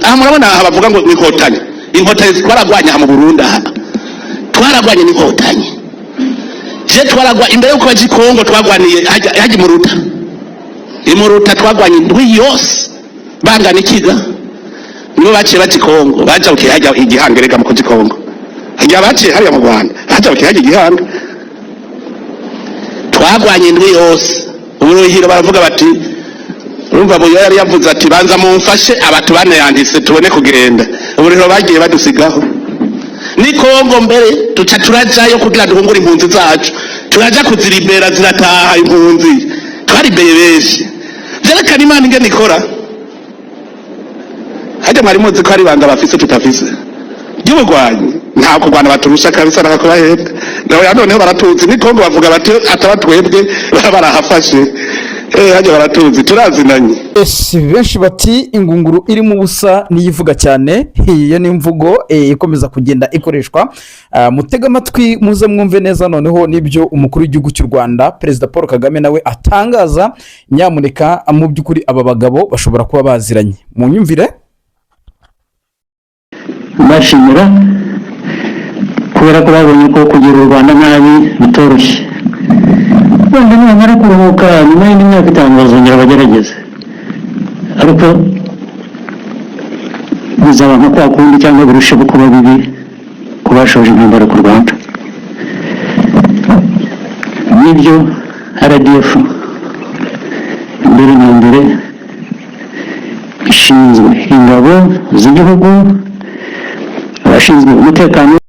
Aha murabona, aha bavuga ngo inkotanyi, inkotanyi twaragwanye aha mu Burundi. Aha twaragwanye n'inkotanyi. Je twaragwa imbere yuko baja i Kongo, twagwaniye hajya imuruta. Imuruta twagwanye indwi yose bangana ikiga. Nibo baciye baja i Kongo, bajabukiye hajya igihanga. Rega mu kuja i Kongo hajya baciye hariya mu Rwanda, bajabukiye hajya igihanga. Twagwanye indwi yose. Uburuhiro baravuga bati, urumva, Buyo yari yavuze ati: "Banza mumfashe abatu banayanditse tubone kugenda." Uburiro bagiye badusigaho ni Kongo. Mbere tuca turajayo kugira duhungure impunzi zacu, turaja kuziribera, zirataha. Impunzi twaribeye benshi. Vyerekana Imana ingene ikora. Hajya mwari muzi ko hari ibanga bafise tutafise ry'ubugwanyi? Nta kurwana baturusha kabisa, nakakubahenda nawe. Noneho baratuzi ni Kongo, bavuga bati ataba twebwe baba barahafashe. Hajya baratuzi, turazinanye. Yes, benshi bati ingunguru irimo ubusa niyo ivuga cyane. Iyo ni imvugo ikomeza kugenda ikoreshwa. Mutege amatwi muze mwumve neza noneho n'ibyo umukuru w'igihugu cy'u Rwanda, Perezida Paul Kagame, nawe atangaza. Nyamuneka, mu by'ukuri aba bagabo bashobora kuba baziranye, mu nyumvire. Mbashimira kubera ko babonye ko kugira u Rwanda nabi bitoroshye. Wenda nibamara kuruhuka nyuma y'indi myaka 5 bazongera bagerageze, ariko bizaba nka kwa kundi cyangwa birusheho kuba bibi ku bashoje intambara ku Rwanda. Nibyo, RDF mbere na mbere ishinzwe ingabo z'igihugu, abashinzwe umutekano.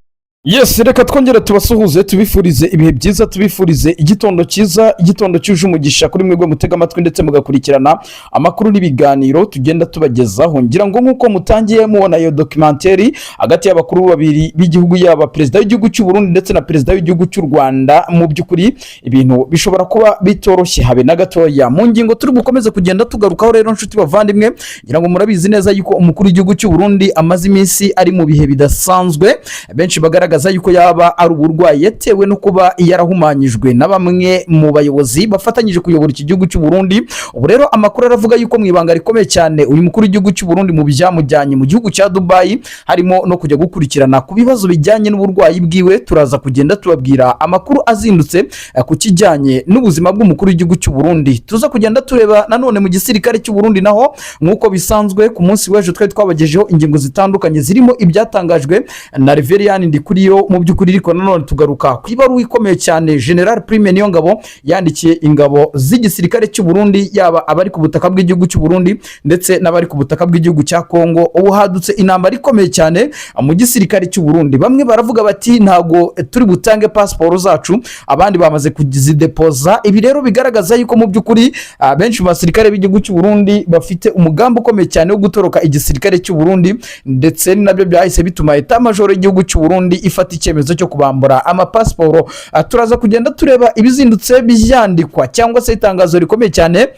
Yes, reka twongere tubasuhuze, tubifurize ibihe byiza, tubifurize igitondo cyiza, igitondo cyuje umugisha kuri mwebwe mutega amatwi ndetse mugakurikirana amakuru n'ibiganiro tugenda tubagezaho. Ngira ngo nk'uko mutangiye mubona iyo documentary hagati y'abakuru babiri b'igihugu, yaba perezida w'igihugu cy'u Burundi ndetse na perezida w'igihugu cy'u Rwanda, mu by'ukuri ibintu bishobora kuba bitoroshye habe na gatoya. Mu ngingo turi bukomeze kugenda tugarukaho rero, nshuti bavandimwe, ngira ngo murabizi neza yuko umukuru w'igihugu cy'u Burundi amaze iminsi ari mu bihe bidasanzwe. Benshi bagaragaza yuko yaba ari uburwayi yatewe no kuba yarahumanyijwe na bamwe mu bayobozi bafatanyije kuyobora iki gihugu cy'u Burundi. Ubu rero amakuru aravuga yuko mu ibanga rikomeye cyane uyu mukuru w'igihugu cy'u Burundi mu byamujyanye mu gihugu cya Dubayi harimo no kujya gukurikirana ku bibazo bijyanye n'uburwayi bwiwe. Turaza kugenda tubabwira amakuru azindutse ku kijyanye n'ubuzima bw'umukuru w'igihugu cy'u Burundi. Tuza kugenda tureba nanone mu gisirikare cy'u Burundi naho, nk'uko bisanzwe ku munsi w'ejo twari twabagejeho ingingo zitandukanye zirimo ibyatangajwe na Reverien Ndikuriyo mu by'ukuri, ariko nanone tugaruka ku ibaruwa ikomeye cyane General Prime Niyongabo yandikiye ingabo z'igisirikare cy'u Burundi, yaba abari ku butaka bw'igihugu cy'u Burundi ndetse n'abari ku butaka bw'igihugu cya Kongo. Ubu hadutse intambara ikomeye cyane mu gisirikare cy'u Burundi. Bamwe baravuga bati ntabwo turi butange pasiporo zacu, abandi bamaze kuzidepoza. Ibi rero bigaragaza yuko mu by'ukuri benshi mu basirikare b'igihugu cy'u Burundi bafite umugambi ukomeye cyane wo gutoroka igisirikare cy'u Burundi, ndetse ni nabyo byahise bituma état-major y'igihugu cy'u Burundi ifata icyemezo cyo kubambura amapasiporo. Turaza kugenda tureba ibizindutse byandikwa cyangwa se itangazo rikomeye cyane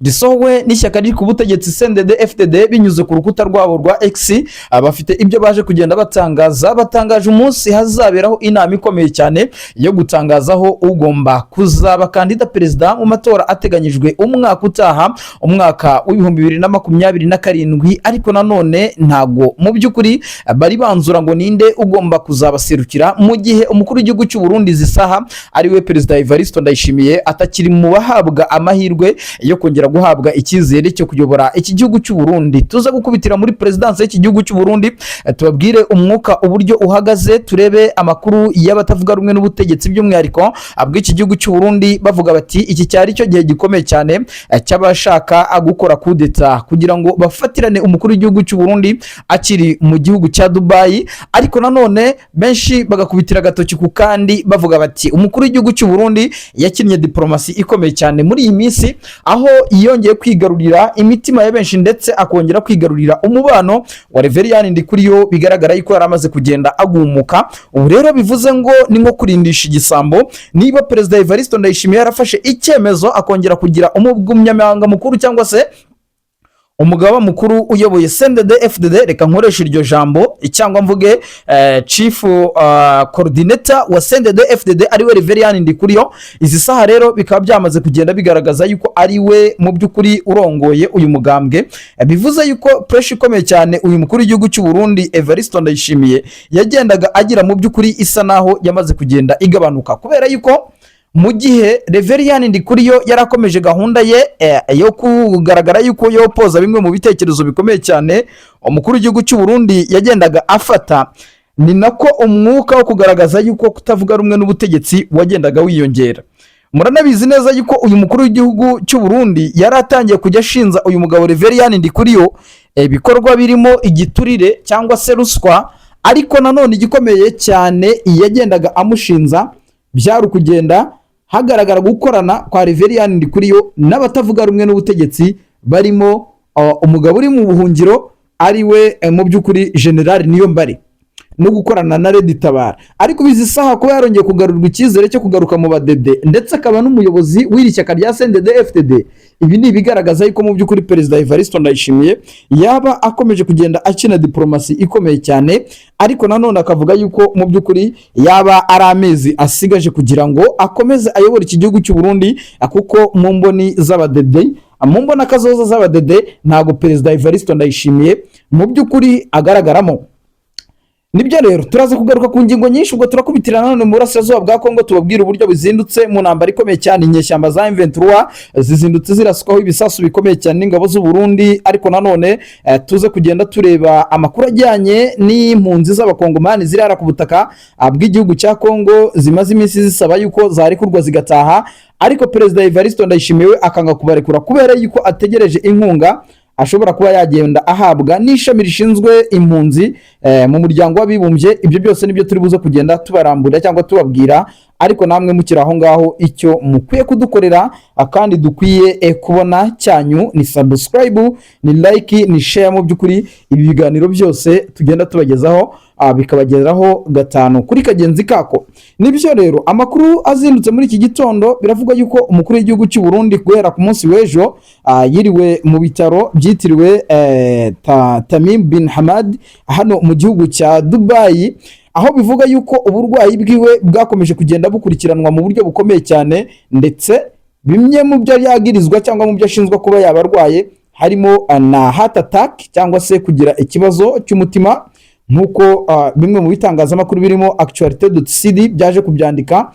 risohowe n'ishyaka riri ku butegetsi CNDD FDD binyuze ku rukuta rwabo rwa X. Bafite ibyo baje kugenda batangaza. Batangaje umunsi hazaberaho inama ikomeye cyane yo gutangazaho ugomba kuzaba kandida perezida mu matora ateganyijwe umwaka utaha, umwaka wa 2027. Ariko nanone ntago mu by'ukuri bari banzura ngo ninde ugomba kuzabaserukira, mu gihe umukuru w'igihugu cy'u Burundi izi saha ari we Perezida Evariste Ndayishimiye atakiri mu bahabwa amahirwe yo kongera guhabwa icyizere cyo kuyobora iki gihugu cy'u Burundi. Tuza gukubitira muri perezidansi y'iki gihugu cy'u Burundi, tubabwire umwuka uburyo uhagaze, turebe amakuru y'abatavuga rumwe n'ubutegetsi by'umwihariko bw'iki gihugu cy'u Burundi, bavuga bati iki cyari cyo gihe gikomeye cyane cy'abashaka gukora kudeta kugira ngo bafatirane umukuru w'igihugu cy'u Burundi akiri mu gihugu cya Dubayi. Ariko nanone benshi bagakubitira agatoki ku kandi, bavuga bati umukuru w'igihugu cy'u Burundi yakinnye diporomasi ikomeye cyane muri iyi minsi, aho yongeye kwigarurira imitima ya benshi ndetse akongera kwigarurira umubano wa Reverien Ndikuriyo, bigaragara yuko yari amaze kugenda agumuka. Ubu rero bivuze ngo ni nko kurindisha igisambo. Niba Perezida Evariste Ndayishimiye yarafashe icyemezo akongera kugira umugumyamabanga mukuru cyangwa se Umugaba mukuru uyoboye CNDD FDD, reka nkoreshe iryo jambo cyangwa mvuge chief coordinator wa CNDD FDD, ariwe Reverien Ndikuriyo. Izi saha rero bikaba byamaze kugenda bigaragaza yuko ari we mu by'ukuri urongoye uyu mugambwe. Bivuze yuko pressure ikomeye cyane uyu mukuru w'igihugu cy'u Burundi Evariste Ndayishimiye yagendaga agira, mu by'ukuri isa naho yamaze kugenda igabanuka, kubera yuko mu gihe Reverien Ndikuriyo yarakomeje gahunda ye yo kugaragara yuko yopoza bimwe mu bitekerezo bikomeye cyane umukuru w'igihugu cy'u Burundi yagendaga afata, ni nako umwuka wo kugaragaza yuko kutavuga rumwe n'ubutegetsi wagendaga wiyongera. Muranabizi neza yuko uyu mukuru w'igihugu cy'u Burundi yari atangiye kujya ashinza uyu mugabo Reverien Ndikuriyo ibikorwa birimo igiturire cyangwa se ruswa. Ariko nanone igikomeye cyane yagendaga amushinza byari ukugenda hagaragara gukorana kwa Reverien Ndikuriyo n'abatavuga rumwe n'ubutegetsi, barimo umugabo uri mu buhungiro, ari we mu by'ukuri General Niyombare, no gukorana na RED Tabara. Ariko izi saha kuba yarongeye kugarurwa icyizere cyo kugaruka mu badede, ndetse akaba n'umuyobozi w'iri shyaka rya CNDD FDD, ibi ni ibigaragaza yuko mu by'ukuri Perezida Evariste Ndayishimiye yaba akomeje kugenda akina diporomasi ikomeye cyane. Ariko nanone akavuga yuko mu by'ukuri yaba ari amezi asigaje kugira ngo akomeze ayobore iki gihugu cy'u Burundi, kuko mu mboni z'abadede, mu mbona kazoza z'abadede, ntabwo Perezida Evariste Ndayishimiye mu by'ukuri agaragaramo. Nibyo rero, turaza kugaruka ku ngingo nyinshi. Ubwo turakubitira nanone mu burasirazuba bwa Kongo, tubabwira uburyo buzindutse mu ntambara ikomeye cyane. Inyeshyamba za M23 zizindutse ziraswaho ibisasu bikomeye cyane n'ingabo z'u Burundi. Ariko nanone tuze kugenda tureba amakuru ajyanye n'impunzi z'Abakongomani ziri hara ku butaka bw'igihugu cya Kongo, zimaze iminsi zisaba yuko zarekurwa zigataha, ariko Perezida Evariste Ndayishimiye we akanga kubarekura kubera yuko ategereje inkunga ashobora kuba yagenda ahabwa n'ishami rishinzwe impunzi mu Muryango w'Abibumbye. Ibyo byose nibyo turi buze kugenda tubarambura cyangwa tubabwira. Ariko namwe mukiri aho ngaho, icyo mukwiye kudukorera kandi dukwiye kubona cyanyu ni subscribe, ni like, ni share. Mu by'ukuri ibi biganiro byose tugenda tubagezaho bikabageraho gatanu kuri kagenzi kako. Nibyo rero, amakuru azindutse muri iki gitondo biravuga yuko umukuru w'igihugu cy'u Burundi guhera ku munsi w'ejo yiriwe mu bitaro byitiriwe Tamim bin Hamad hano mu gihugu cya Dubai, aho bivuga yuko uburwayi bwiwe bwakomeje kugenda bukurikiranwa mu buryo bukomeye cyane. Ndetse bimwe mu byo yagirizwa cyangwa mu byo ashinzwa kuba yaba arwaye harimo na heart attack cyangwa se kugira ikibazo cy'umutima, nk'uko bimwe mu bitangazamakuru birimo actualité.cd byaje kubyandika,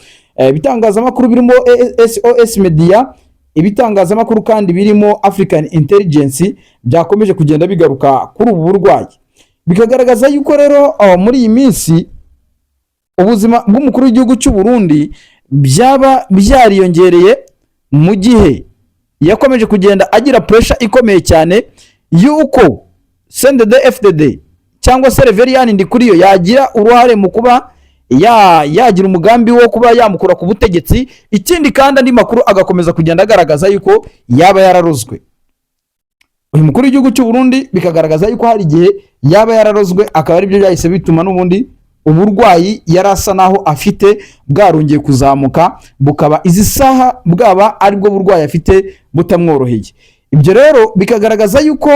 ibitangazamakuru birimo SOS Media, ibitangazamakuru kandi birimo African Intelligence byakomeje kugenda bigaruka kuri ubu burwayi. Bikagaragaza yuko rero muri iyi minsi ubuzima bw'umukuru w'igihugu cy'u Burundi byaba byariyongereye, mu gihe yakomeje kugenda agira pressure ikomeye cyane yuko CNDD FDD cyangwa se Reverien Ndikuriyo yagira uruhare mu kuba yagira umugambi wo kuba yamukura ku butegetsi. Ikindi kandi, andi makuru agakomeza kugenda agaragaza yuko yaba yararozwe uyu mukuru w'igihugu cy'u Burundi, bikagaragaza yuko hari igihe yaba yararozwe, akaba aribyo byahise bituma n'ubundi uburwayi yari asa naho afite bwarongeye kuzamuka, bukaba izi saha bwaba aribwo burwayi afite butamworoheye. Ibyo rero bikagaragaza yuko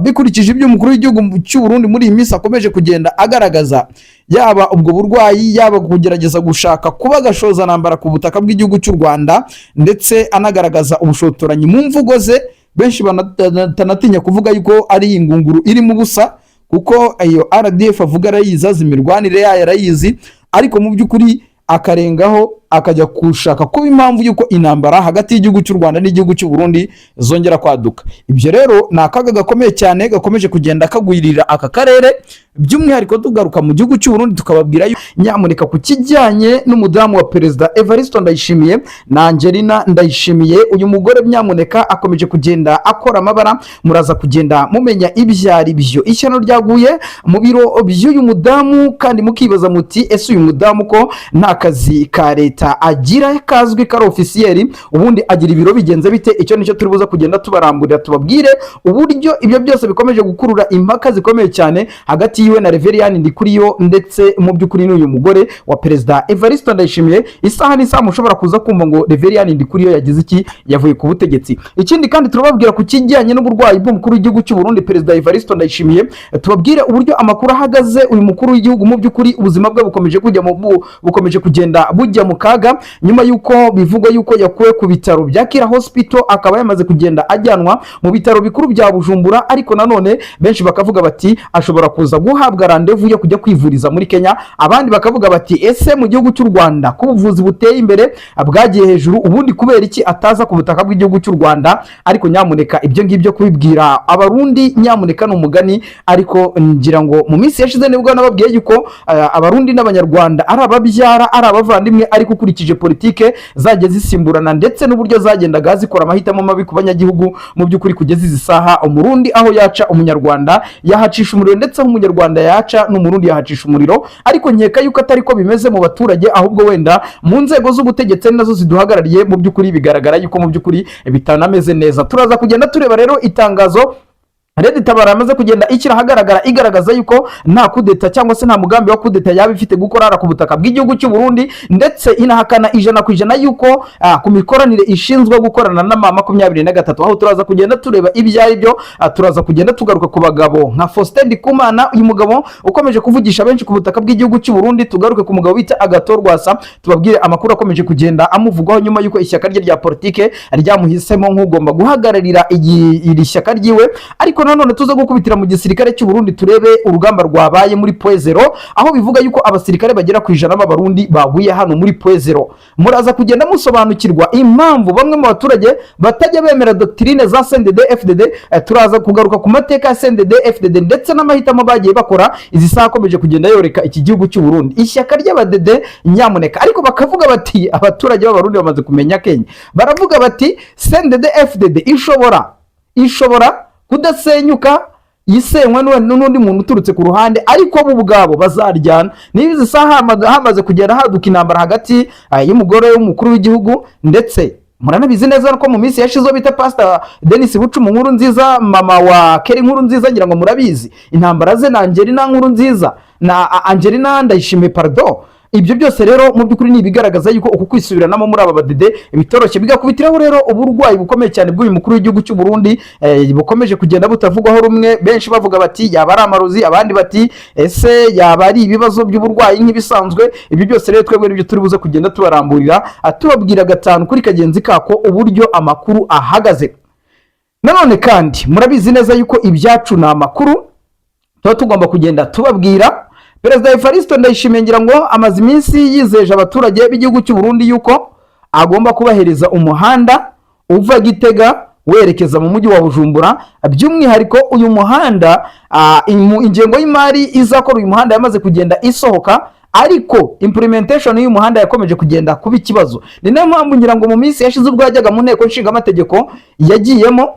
bikurikije ibyo umukuru w'igihugu cy'u Burundi muri iyi minsi akomeje kugenda agaragaza, yaba ubwo burwayi, yaba kugerageza gushaka kuba agashozantambara ku butaka bw'igihugu cy'u Rwanda, ndetse anagaragaza ubushotoranyi mu mvugo ze, benshi batanatinya kuvuga yuko ari ingunguru irimo ubusa, kuko iyo RDF avuga arayizi, azi imirwanire yayo arayizi, ariko mu by'ukuri akarengaho akajya gushaka kuba impamvu y'uko intambara hagati y'igihugu cy'u Rwanda n'igihugu cy'u Burundi zongera kwaduka. Ibyo rero ni akaga gakomeye cyane gakomeje kugenda kagwirira aka karere, by'umwihariko tugaruka mu gihugu cy'u Burundi, tukababwira nyamuneka ku kijyanye n'umudamu wa Perezida Evariste Ndayishimiye na Angelina Ndayishimiye. Uyu mugore nyamuneka akomeje kugenda akora amabara, muraza kugenda mumenya ibyo ari byo. Ishyano ryaguye mu biro by'uyu mudamu, kandi mukibaza muti: "Ese uyu mudamu ko nta kazi ka leta leta agira kazwi kari officiel? Ubundi agira ibiro bigenze bite? Icyo nicyo turi buze kugenda tubaramburira, tubabwire uburyo ibyo byose bikomeje gukurura impaka zikomeye cyane hagati yiwe na Reverien Ndikuriyo, ndetse mu by'ukuri n'uyu mugore wa Perezida Evariste Ndayishimiye. Isaha n'isaha mushobora kuza kumva ngo Reverien Ndikuriyo yagize iki? Yavuye ku butegetsi. Ikindi kandi, turababwira ku kijyanye n'uburwayi bw'umukuru w'igihugu cy'u Burundi, Perezida Evariste Ndayishimiye. Tubabwire uburyo amakuru ahagaze. Uyu mukuru w'igihugu mu by'ukuri ubuzima bwe bukomeje kugenda bujya mu kaga, nyuma y'uko bivugwa y'uko yakuwe ku bitaro bya Kira Hospital, akaba yamaze kugenda ajyanwa mu bitaro bikuru bya Bujumbura. Ariko nanone benshi bakavuga bati ashobora kuza guhabwa rendez-vous yo kujya kwivuriza muri Kenya. Abandi bakavuga bati: "Ese mu gihugu cy'u Rwanda ko ubuvuzi buteye imbere, bwagiye hejuru, ubundi kubera iki ataza ku butaka bw'igihugu cy'u Rwanda?" Ariko nyamuneka, ibyo ngibyo kubibwira Abarundi, nyamuneka, ni umugani. Ariko ngira ngo mu minsi yashize nibwo nababwiye yuko Abarundi n'Abanyarwanda ari ababyara, ari abavandimwe. Ariko ukurikije politike zagiye zisimburana ndetse n'uburyo zagendaga zikora amahitamo mabi ku banyagihugu, mu by'ukuri kugeza izi saha Umurundi aho yaca, Umunyarwanda yahacisha umuriro, ndetse aho Umunyarwanda yaca n'Umurundi yahacisha umuriro. Ariko nkeka yuko atari ko bimeze mu baturage, ahubwo wenda mu nzego z'ubutegetsi ari nazo ziduhagarariye, mu by'ukuri bigaragara yuko mu by'ukuri bitanameze neza. Turaza kugenda tureba rero itangazo Red Tabara yamaze kugenda ishyira ahagaragara, igaragaza yuko nta kudeta cyangwa se nta mugambi wa kudeta yaba ifite gukora ku butaka bw'igihugu cy'u Burundi, ndetse inahakana 100% yuko ku mikoranire ishinzwe gukorana na M23. Aho turaza kugenda tureba ibyo ari byo. Turaza kugenda tugaruka ku bagabo nka Faustin Ndikumana, uyu mugabo ukomeje kuvugisha benshi ku butaka bw'igihugu cy'u Burundi. Tugaruke ku mugabo bita Agathon Rwasa, tubabwire amakuru akomeje kugenda amuvugwaho nyuma yuko ishyaka rye rya politike ryamuhisemo nk'ugomba guhagararira iri shyaka ryiwe. Ariko nanone tuze gukubitira mu gisirikare cy'u Burundi, turebe urugamba rwabaye muri Point Zéro, aho bivuga yuko abasirikare bagera ku 100 b'Abarundi baguye hano muri Point Zéro. Muraza kugenda musobanukirwa impamvu bamwe mu baturage batajya bemera doctrine za CNDD FDD. Turaza kugaruka ku mateka ya CNDD FDD ndetse n'amahitamo bagiye bakora izi saha akomeje kugenda yoreka iki gihugu cy'u Burundi, ishyaka ry'abadede, nyamuneka. Ariko bakavuga bati abaturage b'Abarundi bamaze kumenya Kenya, baravuga bati CNDD FDD ishobora kudasenyuka, yisenywa n'undi muntu uturutse ku ruhande, ariko bo ubwabo bazaryana. Niba izi saha hamaze kugenda haduka intambara hagati y'umugore w'umukuru w'igihugu, ndetse muranabizi neza ko mu minsi yashize uwo bita Pastor Denis Bucumi Nkuru Nziza, mama wa Keri Nkuru Nziza, ngira ngo murabizi intambara ze na Angelina Nkuru Nziza na Angelina Ndayishimiye, pardon. Ibyo byose rero mu by'ukuri ni ibigaragaza yuko uku kwisubiranamo muri aba badede bitoroshye. Bigakubitiraho rero uburwayi bukomeye cyane bw'uyu mukuru w'igihugu cy'u Burundi, bukomeje kugenda butavugwaho rumwe. Benshi bavuga bati yaba ari amarozi, abandi bati ese yaba ari ibibazo by'uburwayi nk'ibisanzwe? Ibyo byose rero twebwe nibyo turi buze kugenda tubaramburira, tubabwira gatanu kuri kagenzi kako uburyo amakuru ahagaze. Nanone kandi murabizi neza yuko ibyacu ni amakuru tuba tugomba kugenda tubabwira. Perezida Evariste Ndayishimiye, ngira ngo amaze iminsi yizeje abaturage b'igihugu cy'u Burundi yuko agomba kubahereza umuhanda uva Gitega werekeza mu mujyi wa Bujumbura. By'umwihariko uyu muhanda, ingengo y'imari izakora uyu muhanda yamaze kugenda isohoka, ariko implementation y'uyu muhanda yakomeje kugenda kuba ikibazo. Ni nayo mpamvu ngira ngo mu minsi yashize ubwo yajyaga mu nteko nshingamategeko, yagiyemo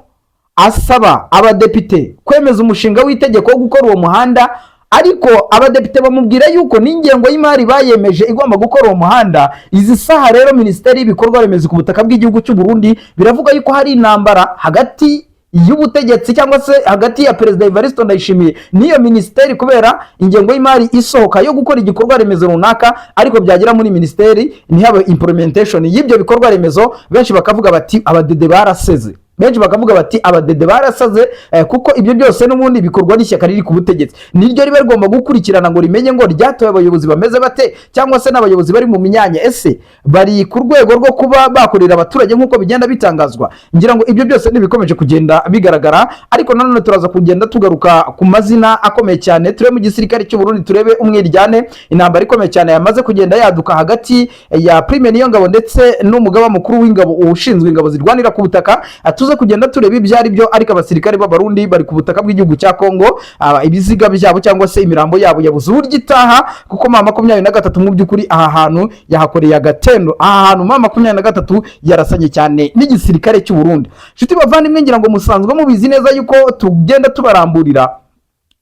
asaba abadepite kwemeza umushinga w'itegeko wo gukora uwo muhanda, ariko abadepite bamubwira yuko n'ingengo y'imari bayemeje igomba gukora uwo muhanda. Izi saha rero Minisiteri y'ibikorwa remezo ku butaka bw'igihugu cy'u Burundi biravuga yuko hari intambara hagati y'ubutegetsi cyangwa se hagati ya Perezida Evariste Ndayishimiye n'iyo minisiteri, kubera ingengo y'imari isohoka yo gukora igikorwa remezo runaka, ariko byagera muri minisiteri ntihabe implementation y'ibyo bikorwa remezo. Benshi bakavuga bati abadede baraseze. Benshi bakavuga bati abadede barasaze, kuko ibyo byose n'ubundi bikorwa n'ishyaka riri ku butegetsi, niryo riba rigomba gukurikirana ngo rimenye ngo ryatoye abayobozi bameze bate, cyangwa se n'abayobozi bari mu myanya ese bari ku rwego rwo kuba bakorera abaturage nk'uko bigenda bitangazwa. Ngira ngo ibyo byose ntibikomeje kugenda bigaragara. Ariko nanone turaza kugenda tugaruka ku mazina akomeye cyane, turebe mu gisirikare cy'u Burundi, turebe umwiryane, intambara ikomeye cyane yamaze kugenda yaduka hagati ya Prime Niyongabo ndetse n'umugaba mukuru w'ingabo ushinzwe ingabo zirwanira ku butaka. Tuze kugenda tureba ibyo ari byo. Ariko abasirikare b'Abarundi bari ku butaka bw'igihugu cya Kongo, ibiziga byabo cyangwa se imirambo yabo yabuze uburyo itaha, kuko M23 mu by'ukuri aha hantu yahakoreye agatendo. Aha hantu M23 yarasanye cyane n'igisirikare cy'u Burundi. Nshuti bavandimwe, ngira ngo musanzwe mubizi neza yuko tugenda tubaramburira.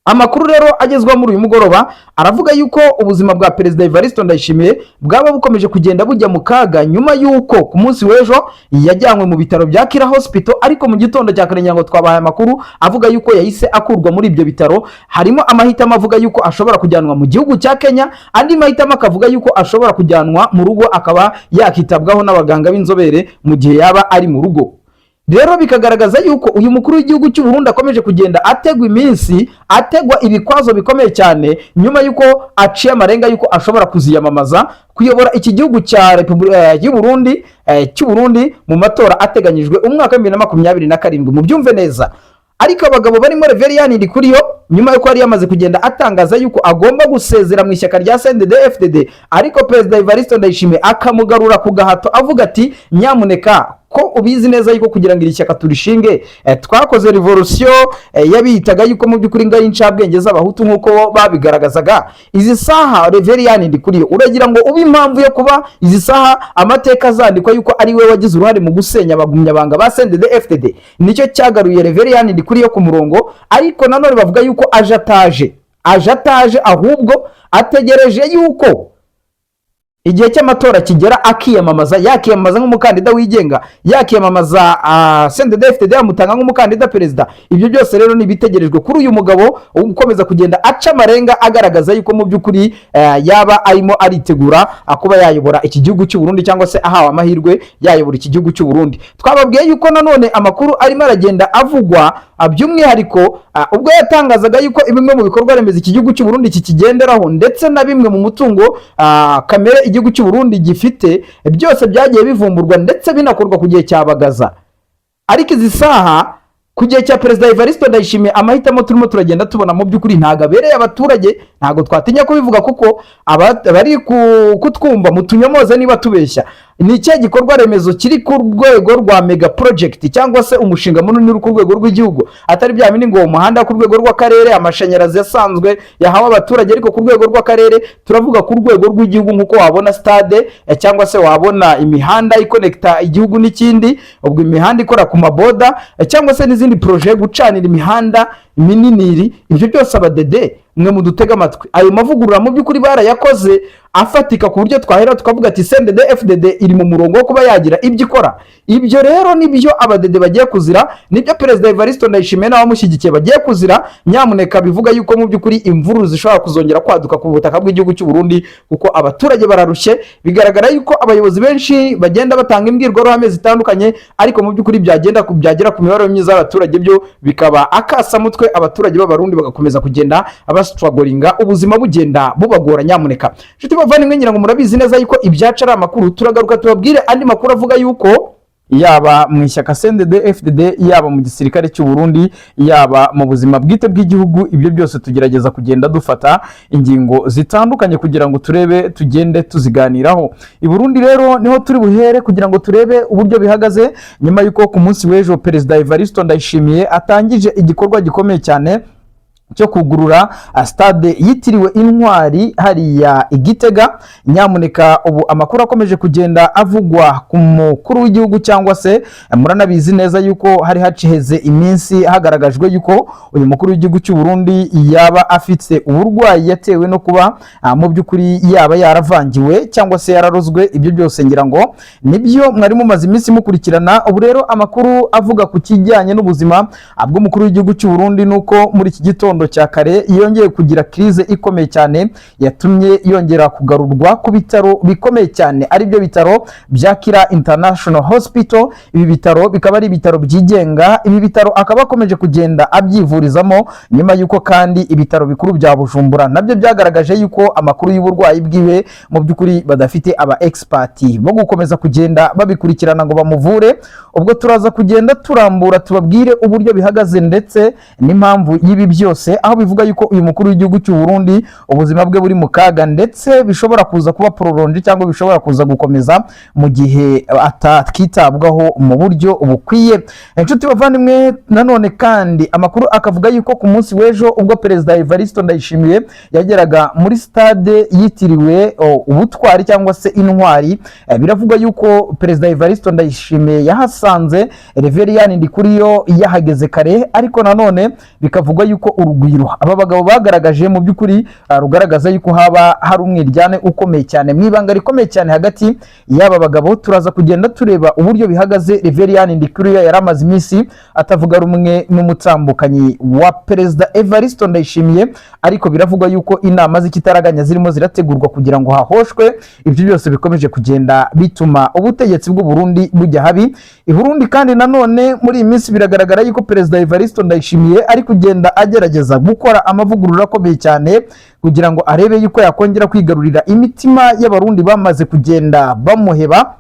Amakuru rero agezweho muri uyu mugoroba aravuga yuko ubuzima bwa Perezida Evariste Ndayishimiye bwaba bukomeje kugenda bujya mu kaga, nyuma y'uko ku munsi w'ejo yajyanywe mu bitaro bya Kira Hospital, ariko mu gitondo cya kare ngo twabahaye amakuru avuga yuko yahise akurwa muri ibyo bitaro. Harimo amahitamo avuga yuko ashobora kujyanwa mu gihugu cya Kenya, andi mahitamo akavuga yuko ashobora kujyanwa mu rugo, akaba yakitabwaho n'abaganga b'inzobere mu gihe yaba ari mu rugo. Rero bikagaragaza yuko uyu mukuru w'igihugu cy'u Burundi akomeje kugenda ategwa iminsi, ategwa ibikwazo bikomeye cyane, nyuma y'uko aciye amarenga y'uko ashobora kuziyamamaza kuyobora iki gihugu cya Repubulika y'u Burundi, cy'u Burundi mu matora ateganyijwe umwaka wa 2027. Mubyumve neza. Ariko abagabo barimo Reverien Ndikuriyo, nyuma y'uko yari yamaze kugenda atangaza yuko agomba gusezera mu ishyaka rya CNDD FDD, ariko Perezida Evariste Ndayishimiye akamugarura ku gahato, avuga ati: "Nyamuneka, ko ubizi neza yuko kugira ngo iri shyaka turishinge, twakoze revolution, yabitaga yuko mu by'ukuri ngo ari incabwenge z'Abahutu nk'uko babigaragazaga. Izi saha, Reverien Ndikuriyo, uragira ngo ube impamvu yo kuba izi saha amateka azandikwa yuko ari we wagize uruhare mu gusenya abagumyabanga ba CNDD FDD?" Nicyo cyagaruye Reverien Ndikuriyo ku murongo. Ariko nanone bavuga yuko aje ataje, ahubwo ategereje yuko igihe cy'amatora kigera akiyamamaza, yakiyamamaza nk'umukandida wigenga, yakiyamamaza CNDD FDD yamutanga nk'umukandida perezida. Ibyo byose rero ni ibitegerejwe kuri uyu mugabo ukomeza kugenda aca amarenga, agaragaza yuko mu by'ukuri yaba arimo aritegura kuba yayobora iki gihugu cy'u Burundi, cyangwa se ahawe amahirwe yayobora iki gihugu cy'u Burundi. Twababwiye yuko nanone amakuru arimo aragenda avugwa, by'umwihariko ubwo yatangazaga yuko bimwe mu bikorwa remezo iki gihugu cy'u Burundi kikigenderaho, ndetse na bimwe mu mutungo kamere igihugu cy'u Burundi gifite, byose byagiye bivumburwa ndetse binakorwa ku gihe cya Bagaza. Ariko izi saha, ku gihe cya Perezida Evariste Ndayishimiye, amahitamo turimo turagenda tubona mu by'ukuri ntabwo abereye abaturage. Ntabwo twatinya kubivuga, kuko bari kutwumva, mutunyomoze niba tubeshya. Ni ikihe gikorwa remezo kiri ku rwego rwa mega project, cyangwa se umushinga munini uri ku rwego rw'igihugu, atari bya bindi ngo umuhanda ku rwego rw'akarere, amashanyarazi yasanzwe yahawe abaturage ariko ku rwego rw'akarere? Turavuga ku rwego rw'igihugu, nk'uko wabona stade, cyangwa se wabona imihanda ikonekita igihugu n'ikindi, ubwo imihanda ikora ku maboda, cyangwa se n'izindi projet, gucanira imihanda minini. Ibyo byose, abadede mwe mudutega amatwi, ayo mavugurura mu by'ukuri barayakoze afatika, ku buryo twahera tukavuga ati CNDD FDD iri mu murongo wo kuba yagira ibyo ikora? Ibyo rero nibyo abadede bagiye kuzira, nibyo Perezida Evariste Ndayishimiye n'abamushyigikiye bagiye kuzira. Nyamuneka, bivuga yuko mu by'ukuri imvururu zishobora kuzongera kwaduka ku butaka bw'igihugu cy'u Burundi, kuko abaturage bararushye. Bigaragara yuko abayobozi benshi bagenda batanga imbwirwaruhame zitandukanye, ariko mu by'ukuri byagera ku mibereho myiza y'abaturage byo bikaba akasamutwe, abaturage b'Abarundi bagakomeza kugenda bastrugglinga, ubuzima bugenda bubagora. Nyamuneka, inshuti bavandimwe, ngira ngo murabizi neza yuko ibyacu ari amakuru. Turagaruka tubabwire andi makuru avuga yuko yaba mu ishyaka CNDD FDD, yaba mu gisirikare cy'u Burundi, yaba mu buzima bwite bw'igihugu, ibyo byose tugerageza kugenda dufata ingingo zitandukanye kugira ngo turebe, tugende tuziganiraho. I Burundi rero niho turi buhere kugira ngo turebe uburyo bihagaze, nyuma y'uko ku munsi w'ejo Perezida Evariste Ndayishimiye atangije igikorwa gikomeye cyane cyo kugurura stade yitiriwe Intwari hariya i Gitega. Nyamuneka, ubu amakuru akomeje kugenda avugwa ku mukuru w'igihugu, cyangwa se muranabizi neza yuko hari haciheze iminsi hagaragajwe yuko uyu mukuru w'igihugu cy'u Burundi yaba afite uburwayi yatewe no kuba mu by'ukuri yaba yaravangiwe cyangwa se yararozwe. Ibyo byose ngira ngo nibyo mwari mumaze iminsi mukurikirana. Ubu rero amakuru avuga ku kijyanye n'ubuzima bw'umukuru w'igihugu cy'u Burundi nuko muri iki gitondo cya kare yongeye kugira crise ikomeye cyane yatumye yongera kugarurwa ku bitaro bikomeye cyane, aribyo bitaro bya Kira International Hospital. Ibi bitaro bikaba ari ibitaro byigenga. Ibi bitaro akaba akomeje kugenda abyivurizamo, nyuma y'uko kandi ibitaro bikuru bya Bujumbura nabyo byagaragaje yuko amakuru y'uburwayi bwiwe mu by'ukuri badafite aba expert bo gukomeza kugenda babikurikirana ngo bamuvure. Ubwo turaza kugenda turambura, tubabwire uburyo bihagaze ndetse n'impamvu y'ibi byose, aho bivuga yuko uyu mukuru w'igihugu cy'u Burundi ubuzima bwe buri mu kaga, ndetse bishobora kuza kuba prolongé, cyangwa bishobora kuza gukomeza mu gihe atakitabwaho mu buryo bukwiye. Inshuti bavandimwe, nanone kandi amakuru akavuga yuko ku munsi w'ejo, ubwo Perezida Evariste Ndayishimiye yageraga muri stade yitiriwe Ubutwari cyangwa se Intwari, biravugwa yuko Perezida Evariste Ndayishimiye yahasanze Reverien Ndikuriyo yahageze kare, ariko nanone bikavugwa yuko urugi rwari rufunze. Urugwiro aba bagabo bagaragaje mu by'ukuri rugaragaza yuko haba hari umwiryane ukomeye cyane mu ibanga rikomeye cyane hagati y'aba bagabo. Turaza kugenda tureba uburyo bihagaze. Reverien Ndikuriyo yari amaze iminsi atavuga rumwe n'umutambukanyi wa Perezida Evariste Ndayishimiye, ariko biravugwa yuko inama z'ikitaraganya zirimo zirategurwa kugira ngo hahoshwe ibyo byose bikomeje kugenda bituma ubutegetsi bw'u Burundi bujya habi. I Burundi kandi nanone muri iyi minsi biragaragara yuko Perezida Evariste Ndayishimiye ari kugenda agerageza gukora amavugurura akomeye cyane kugira ngo arebe yuko yakongera kwigarurira imitima y'Abarundi bamaze kugenda bamuheba.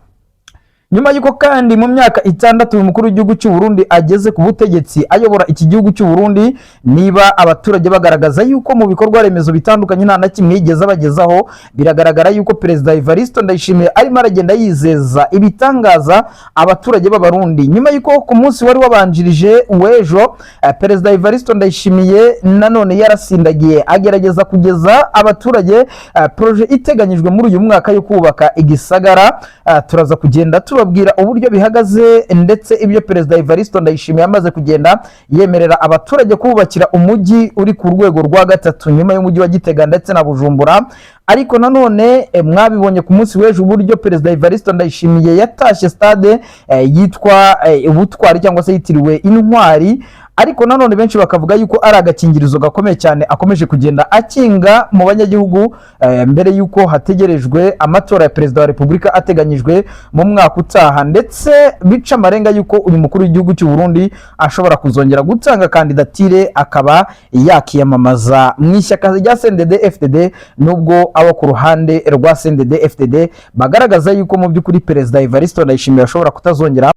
Nyuma y'uko kandi mu myaka 6 uyu mukuru w'igihugu cy'u Burundi ageze ku butegetsi ayobora iki gihugu cy'u Burundi, niba abaturage bagaragaza yuko mu bikorwa remezo bitandukanye nta na kimwe yigeze abagezaho, biragaragara yuko Perezida Evariste Ndayishimiye arimo aragenda yizeza ibitangaza abaturage b'Abarundi. Nyuma y'uko ku munsi wari wabanjirije w'ejo Perezida Evariste Ndayishimiye nanone yarasindagiye agerageza kugeza abaturage projet iteganyijwe muri uyu mwaka yo kubaka igisagara, turaza kugenda tubabwira uburyo bihagaze ndetse ibyo Perezida Evariste Ndayishimiye amaze kugenda yemerera abaturage kubakira umujyi uri ku rwego rwa gatatu nyuma y'umujyi wa Gitega ndetse na Bujumbura. Ariko nanone mwabibonye ku munsi w'ejo uburyo Perezida Evariste Ndayishimiye yatashye stade yitwa Ubutwari cyangwa se yitiriwe Intwari, ariko nanone benshi bakavuga yuko ari agakingirizo gakomeye cyane akomeje kugenda akinga mu banyagihugu mbere yuko hategerejwe amatora ya Perezida wa Repubulika ateganyijwe mu mwaka utaha, ndetse bica amarenga yuko uyu mukuru w'igihugu cy'u Burundi ashobora kuzongera gutanga kandidatire akaba yakiyamamaza mu ishyaka rya CNDD FDD, nubwo abo ku ruhande rwa CNDD FDD bagaragaza yuko mu by'ukuri Perezida Evariste Ndayishimiye ashobora kutazongera.